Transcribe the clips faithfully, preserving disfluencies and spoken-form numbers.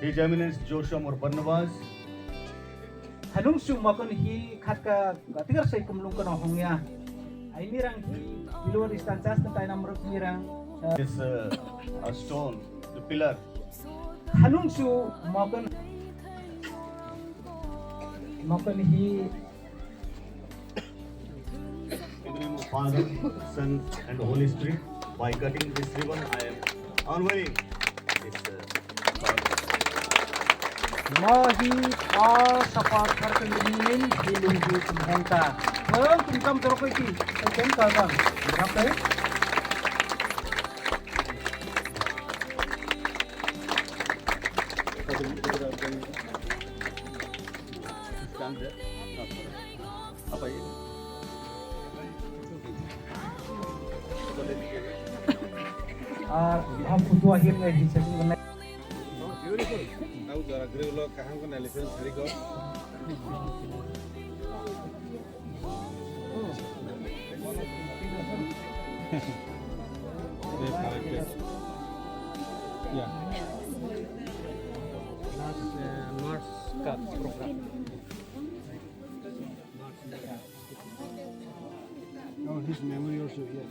His Eminence Joshua Mor Barnabas. Hanung su makon hi khatka gatikar sai kumlung kono hongya. Ai mirang hi bilor istan chas na tainam rok mirang. Is uh, a stone, the pillar. Hanung su makon makon hi In the name of Father, Son, and Holy Spirit, by cutting this ribbon, I am unveiling this, uh, Mo hi o sapa tharkani nin hi lungju tumhongta. Ang tumtam torokoi ki, tum kalbang. Berapa? Stand there. Apa ini? Ar ham kutua him ngai di sini. Beautiful. Tahu jarak gede lo kahang kena elephant hari ko. Yeah. Last uh, March cut program. Oh, his memory also here.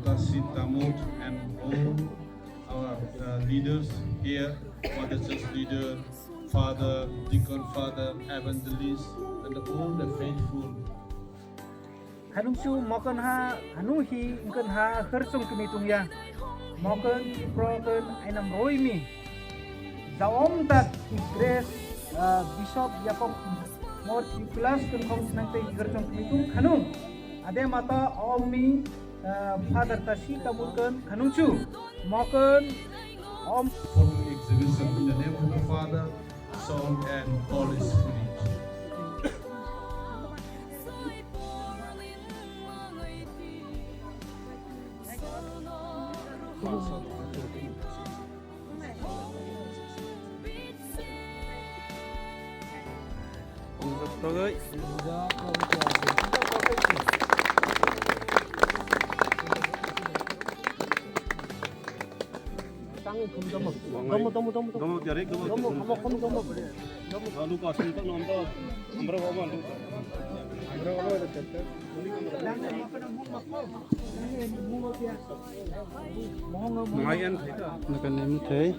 Tashi Tamut and all our uh, leaders here, Mother Church leader, Father, Deacon Father, Evangelist, and all the faithful. Hanungsu mokon ha, hanung hi, ingkon ha, kharsung kini tungya. Mokon, prokon, ainam roimi. Jaom dak, grace, uh, Bishop Jacob Mor Nicholas kun khong sinang tei kharsung kini tung khanung. Ade mata, omni, uh, Father Tashi Tamut kun khanungsu. Mokon, om. Photo exhibition in the name of the Father, Son and Holy Spirit. Nokani mwtai.